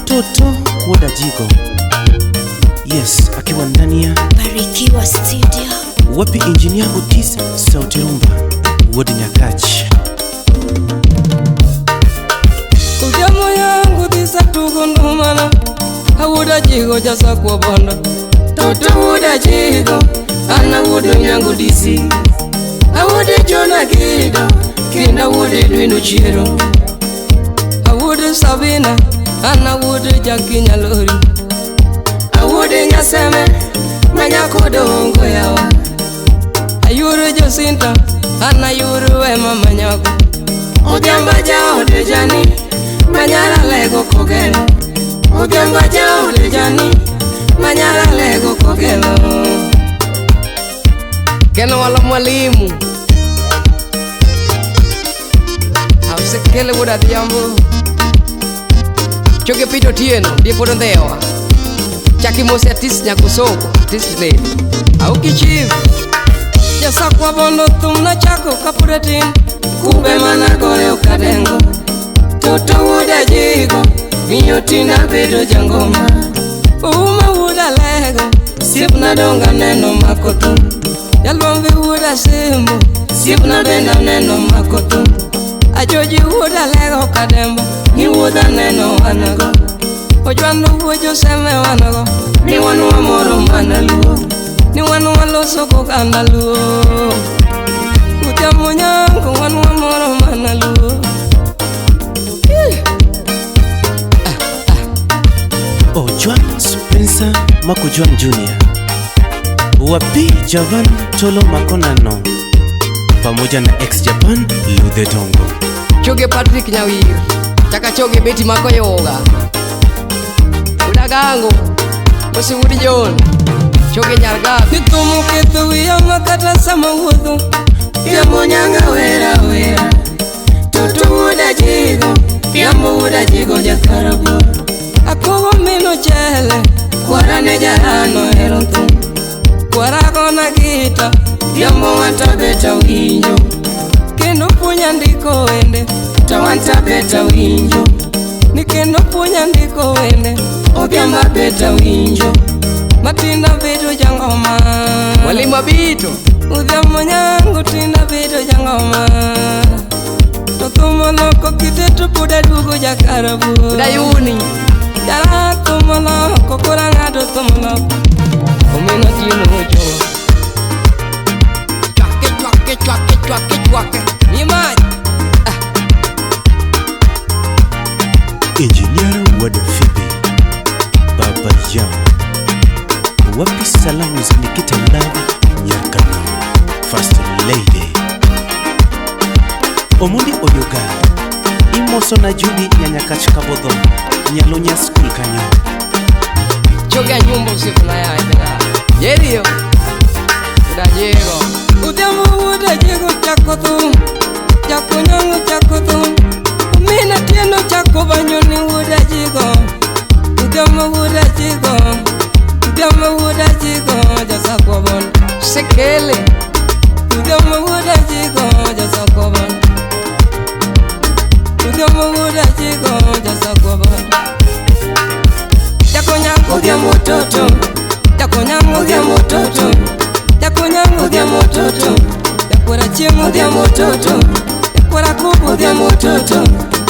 Toto Wuod Ajigo. Yes, akiwa ndani ya Barikiwa Studio. Wapi Engineer Otis Sauti Rumba Wuod Nyakach. Odhiambo yangu dhisa tugo ndumana Awuod Ajigo jasakwa bondo Toto wuod Ajigo an awuod Onyango DC Awuod Jona Gido kendo awuod Edwin Ochiero Awuod Sabina an awuod Jakinya Lori Awuod Nyaseme manyako dongo yawa Ayuoro Josinta an ayuoro Ema Manyako Odhiambo jaod jani manyara lego kogelo Odhiambo jaod jani manyara lego kogelo Keno wala mwalimu Ausekele wuod Adhiambo Choge Peter Otieno die pod ondhewa Chaki mose atis nyakosoko atis lady Auki chief Jasakwa bondo thum nachako kapod atin Kube mana goyo kadengo Toto wuod Ajigo miyo tinda bedo jangoma Ouma wuod Alego siepna donga neno mako thum Jalwambe wuod Asembo siepna bende aneno mako thum Ajoji wuod Alego kadembo ni wuodha neno wanago Ojwando wuod Joseme wanago ni wan wamoro mana luo Ni wan waloso goganda luo Odhiambo nyango wan wamoro mana luo Ojwang Spencer Makojwang Jr. Wapi Javan Tolo Makonano pamoja na ex Japan Ludhe Dongo. Choge Patrick Nyawir Chaka choge Betty Makoyoga Udagango Mosi wuod John Choge Nyargath Ni thum oketho wiya makata sama wuotho Odhiambo nyanga wera wera Toto wuod Ajigo Odhiambo wuod Ajigo jakarabuor Akowo min ochele kwara ne jarano hero thum Kwara gona gita Odhiambo wantabeta winjo Kendo puonja ndiko wende to wantabeta winjo Ni kendo puonja ndiko wende Odhiambo abeta winjo Matinda bedo jangoma Mwalimu Abito Odhiambo nyango tinda bedo jangoma To thum oloko kite to pod aduogo jakarabuor Udayuni Jara thum oloko koro ang'ado thum oloko Omino Otieno ochowa Chwake chwake chwake chwake chwake Ni mach Engineer Wuod Phoebe Baba Yao. Wapi salamu za Nikita Love Nyakano First Lady. Omondi Oyoga imoso na Judy Nyanyakach Kabodho Nyalonya School kanyo. Choge anyumba usiku na yai bela Jerio Udajego Odhiambo wuod Ajigo chako thum Chako nyong'o chako thum Omino Otieno chako banjo ni wuod Ajigo Odhiambo wuod Ajigo Odhiambo wuod Ajigo jasakwa bondo Sekele Odhiambo wuod Ajigo jasakwa bondo Odhiambo wuod Ajigo jasakwa bondo Jako nyango Odhiambo toto Jako nyango Odhiambo toto Jako nyango Odhiambo toto Jakwara chiemo Odhiambo toto Jakwara kubo Odhiambo toto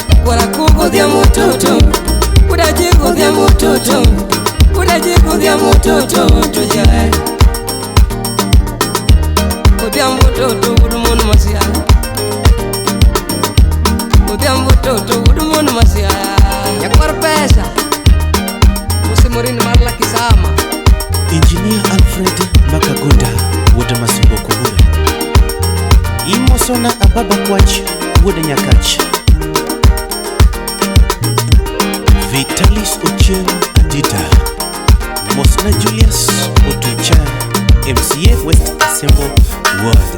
Jakwara kubo Odhiambo toto Wuod Ajigo Odhiambo toto Wuod Ajigo Odhiambo toto to jae Odhiambo toto wuod mon Masiaya Odhiambo toto wuod mon Masiaya Nyakwar pesa Mose Morin mar Lakisama Engineer Alfred Makagonda Wuod Masubo Kobura. Imoso na Ababa Kwach Wuod Nyakach. Vitalis Ochieng Adida Mosna Julius Otucha MCA West Asembo Ward.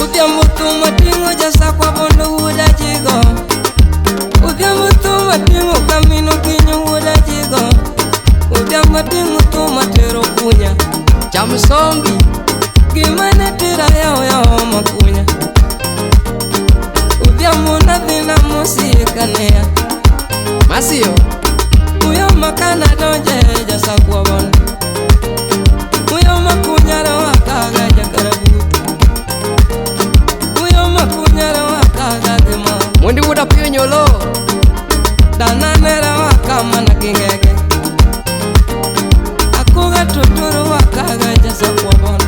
Odhiambo thum ating'o jasakwa bondo wuod Ajigo Odhiambo thum ating'o kamino kinyo wuod Ajigo Odhiambo ating'o thum atero kunya Cham sombi Gima ne tera yawo yawo makunya Odhiambo nadhi namosi e kanea Masio Uyoma kana donje jasakwa bondo. Uyoma kunyara wakaga jakarabu. Uyoma kunyara wakaga dema. Mundi wuda piyo nyolo. Dananera wakama na kingege. Akuga tuturu wakaga jasakwa bondo.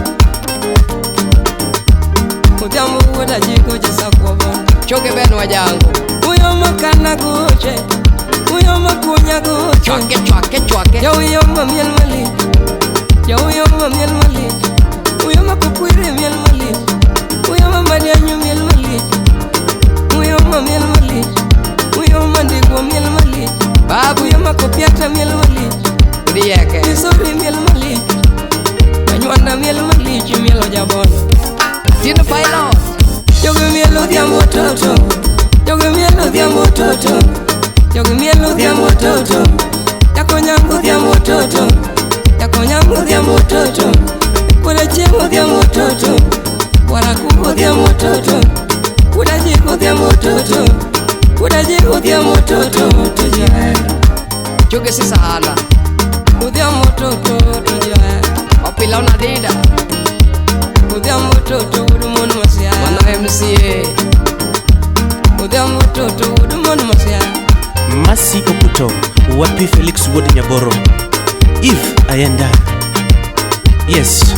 Odhiambo wuoda jiko jasakwa bondo. Choke beno wajango. Uyoma kana goche. Uyoma kunya goche. Chwake chwake chwake. Ya uyoma miel malich. Ya uyoma miel malich. Uyoma kukwire miel malich. Uyoma madianyo miel malich. Uyoma miel malich. Uyoma ndigwa miel malich. Babu Uyoma kopiata miel malich. Rieke. Misori miel malich. Anywanda miel malich mielo jabondo. Tino pilot. Jogi miel odhiambo toto. Jogi miel odhiambo toto. Jogi miel odhiambo toto. Jakonyango odhiambo toto. Jakonyango odhiambo toto. Kuda chieng' odhiambo toto. Waraku odhiambo toto. Kuda jiko odhiambo toto. Kuda jiko odhiambo toto to jahero. Choke sisahana. Odhiambo toto to jahero. Opila unadida. Odhiambo toto wuod mon ma Siaya. Mano MCA. Odhiambo toto wuod mon ma Siaya. Masi Okuto, Wapi Felix Wuod Nyaboro, Eve Ayanda. Yes,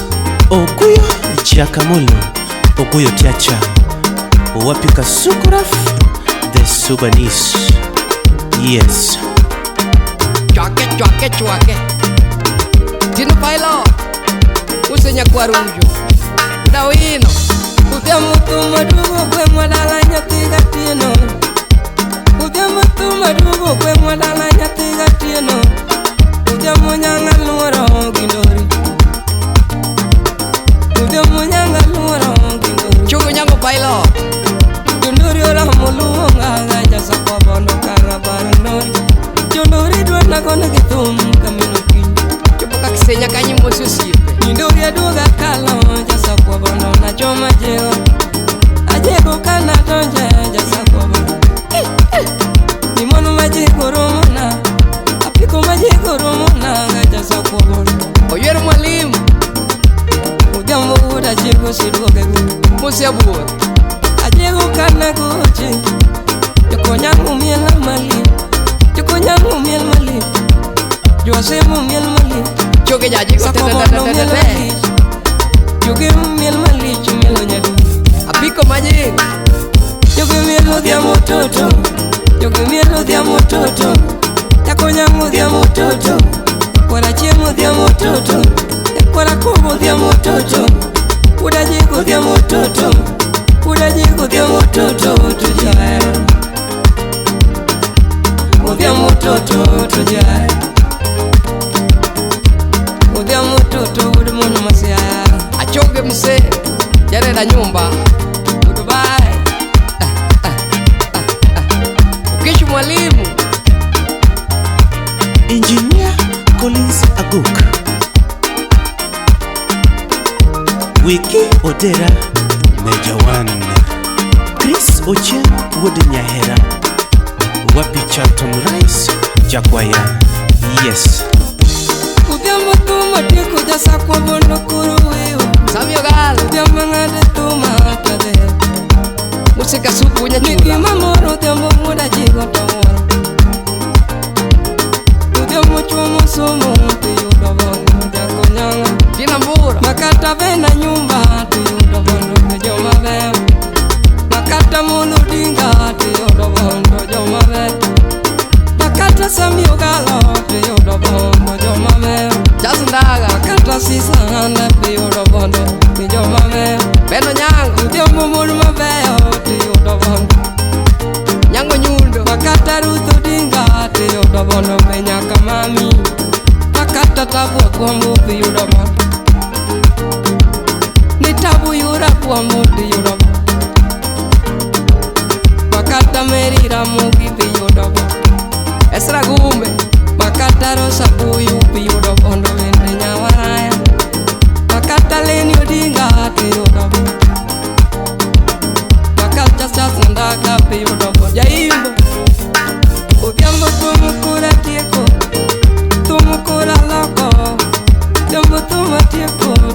Okuyo Jakamolo, Okuyo Tiacha, Wapi Kasukuraf, the Subanese. Yes. Chwake chwake chwake. Tino pilot. Usenya kwarujo. Dawino. Odhiambo thum aduogo gweng'wa dala nyathi gatieno. Odhiambo thum aduogo gweng'wa dala nyathi gatieno. Odhiambo nyanga luoro gi ndori. Odhiambo nyanga luoro gi ndori. Chogo nyango pilot. Jondori oramo luonga jasakwa bondo kara bar ndori. Jondori dwa nagona gi thum kamino kiny. Chopo ka kisenya kanyi mosi osiepe. Indori aduoga kalo jasakwa bondo nachoma jego. Ajego kana donje jasakwa bondo. Ni mono majego romona. Apiko majego romona jasakwa bondo. Oyier mwalimu. Odhiambo wuod ajego siduoge go. Mosi abuor. Ajego kana goche. Jokonyango miel malich. Jokonyango miel malich. Joasemo miel malich. Choke jajiko Sakwa bondo miel malich. Jogi miel malich mielo nyadu. Apiko majik. Jogi miel odhiambo toto. Jogi miel odhiambo toto. Jakonyango odhiambo toto. Kwara chieng' odhiambo toto. Kwara kobo odhiambo toto. Kuda jiko odhiambo toto. Kuda jiko odhiambo toto to jahero. Odhiambo toto to jahero. Odhiambo toto wuod mon ma Siaya. Achoge mse. Jareda nyumba. Goodbye. Ukishu mwalimu. Engineer Collins Aguk, Wiki Odera, Major One, Chris Ochieng Wuod Nyahera, Wapi Charlton Rice, Jakwaya. Yes. Odhiambo thum atieko jasakwa bondo koro weyo. Sami Ogal. Odhiambo ng'ade thum atadhe. Musika supu Ni nyachula. gima moro odhiambo wuod ajigo to wuoro. Odhiambo chuo mosomo tiyudo bondo jakonyang'o. Tina Mbura. Makata be na nyumba tiyudo bondo joma beyo. Makata mon Odinga tiyudo bondo joma beyo. Makata Sami Ogalo tiyudo bondo joma beyo. Charles Ndaga. Makata Sisahanda tiyudo bondo joma beyo. Beno Nyango. Odhiambo mon mabeyo tiyudo bondo. Nyango Nyundo. Makata Ruth Odinga tiyudo bondo be nyaka mami. Makata Tabu Agwambo tiyudo bondo. Ni Tabu Yura Agwambo tiyudo bondo. Makata Mary Ramogi tiyudo bondo. Esra Gumbe. Makata Rosa Buyu tiyudo bondo bende nyawaraya. Makata Leni Odinga tiyudo bondo. Makata Charles Ndaga tiyudo bondo. Jaimbo. Odhiambo thum kura tieko. Tieko.